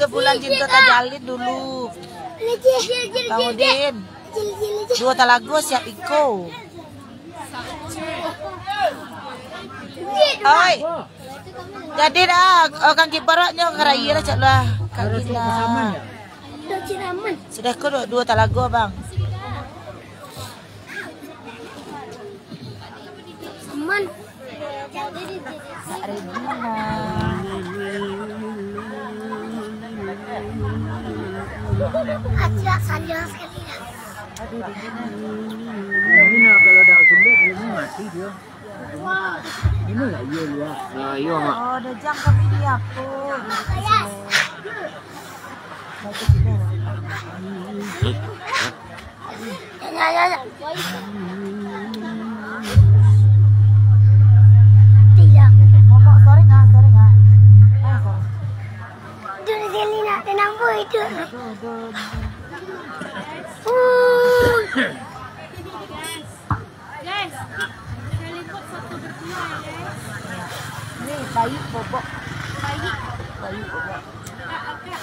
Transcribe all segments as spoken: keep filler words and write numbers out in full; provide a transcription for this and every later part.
Bulan cinta tajalin dulu. Bang Udin. Duo talago siap iko. Oi. Jadi dah, oh, Kang Kibar awaknyo karaya lah, cak lah. Kang Gina. Sudah ko duo, duo talago, Bang. Aman. Kak Regina. Acil sanjang sekali dah. Aduh, dingin. Ini nak kalau dah sumbek, dia ni mati dia. Ini lah, iya, iya. Nah, iya, Mak. Oh, dah jam kami di aku. Bagus juga. Ya, ya, ya. Tidak. Momok, sorry, ah, sorry, ah. Ah, sorry. Dulu sekali nak tenang, boy, tu. Aduh, aduh, aduh. Uh. Guys, seliput satu bertuah, ya, guys. Ni bayi bobok. Bayi. Bayi bobok. Agak-agak.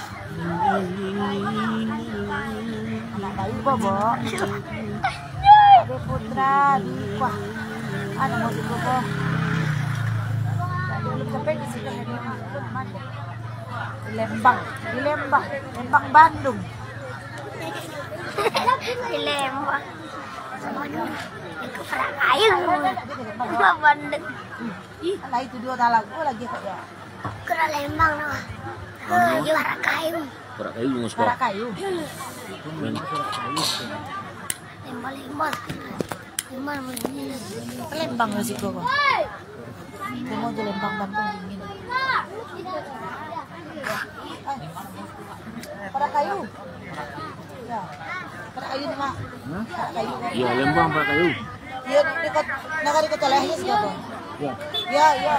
Anak bayi bobok. Ada putra di kuah. Anu mau di bobok. Belum sampai di sini, hari ini belum ada. Di Lembang, di Lembang, Lembang Bandung. Di Lembang. Itu parak kayu. Lembang Bandung. Ih, lah itu duo talago lagi kok ya. Kira Lembang no. Mana? Kayu, parak kayu. Parak kayu, Mas, parak kayu. Lembang, Lembang. Lembang lah siko ko. Tengok je Lembang Bandung dingin. Parak kayu. Ya. Parak kayu ni, Mak. Hah? Parak kayu. Iya, Lembang parak kayu. Iya, di, di kot-, nagari Kota Lahir siko ko. Iya. Iya, iya.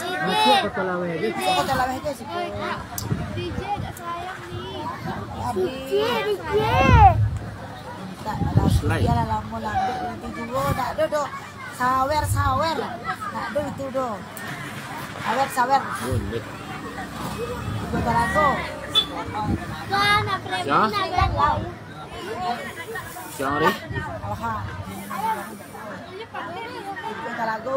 Masuk Kota Laweh aja. Masuk Kota Laweh aja siko. D J, tak sayang ni. Adik. D J, D J. Minta lah, slide. Iyalah, lamo lah. Itu juo, tak ada doh. Sawer, sawer. Tak ada itu doh. Sawer, sawer. Boleh. Itu talago. Tuan, apa? Ya? Siang hari. Alhamdulillah. Itu talago.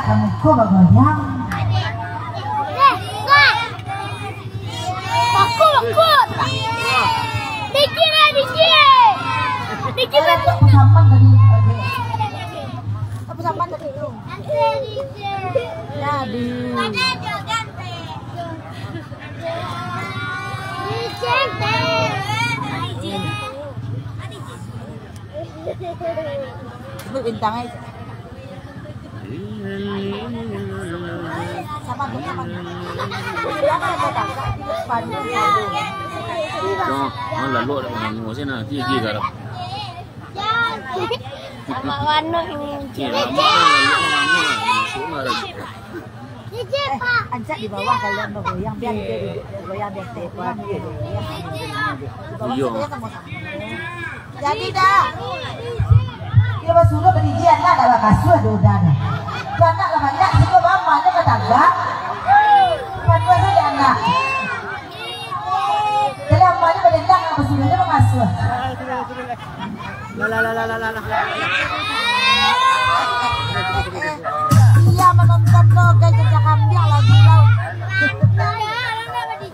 Kamu ko bagoyang. Baku, baku. Dikit lah, dikit. Dikit lah. Apa saman tadi? Apa saman tadi tu? Jadi. Sebut bintang aja. Sama tu, sama tu. Jangan ada kakak di depan. Jangan, jangan lalu ada pengamu sih, nah, gigi garam. Sama warna ini. Iya, lama kan, lalu pengamu, nah, masuk lah. Eh, ancak di bawah kalian bagoyang, biar dia duduk, dia goyang, dia goyang. Di bawah. Iya. Saja sama-sama. Jadi dah. Dia basuruh badijian lah, dak bakasuah doh udah dah. Tu anak lah banyak, siko bamanyo ka tagak. Panuah sajo anak. Jadi amanyo badendang, basuruhnyo bangasuah. Lah, lah, lah, lah, lah, lah, lah. Iya, menonton no, guys, cacak ambiak lagi, tau.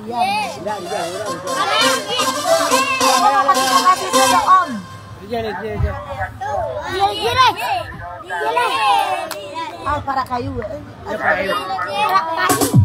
Iya. Om, makasih, makasih, Om. Iya, iya, iya. Iya, iya. Ah, parak kayu. Iya, parak kayu. Parak kayu.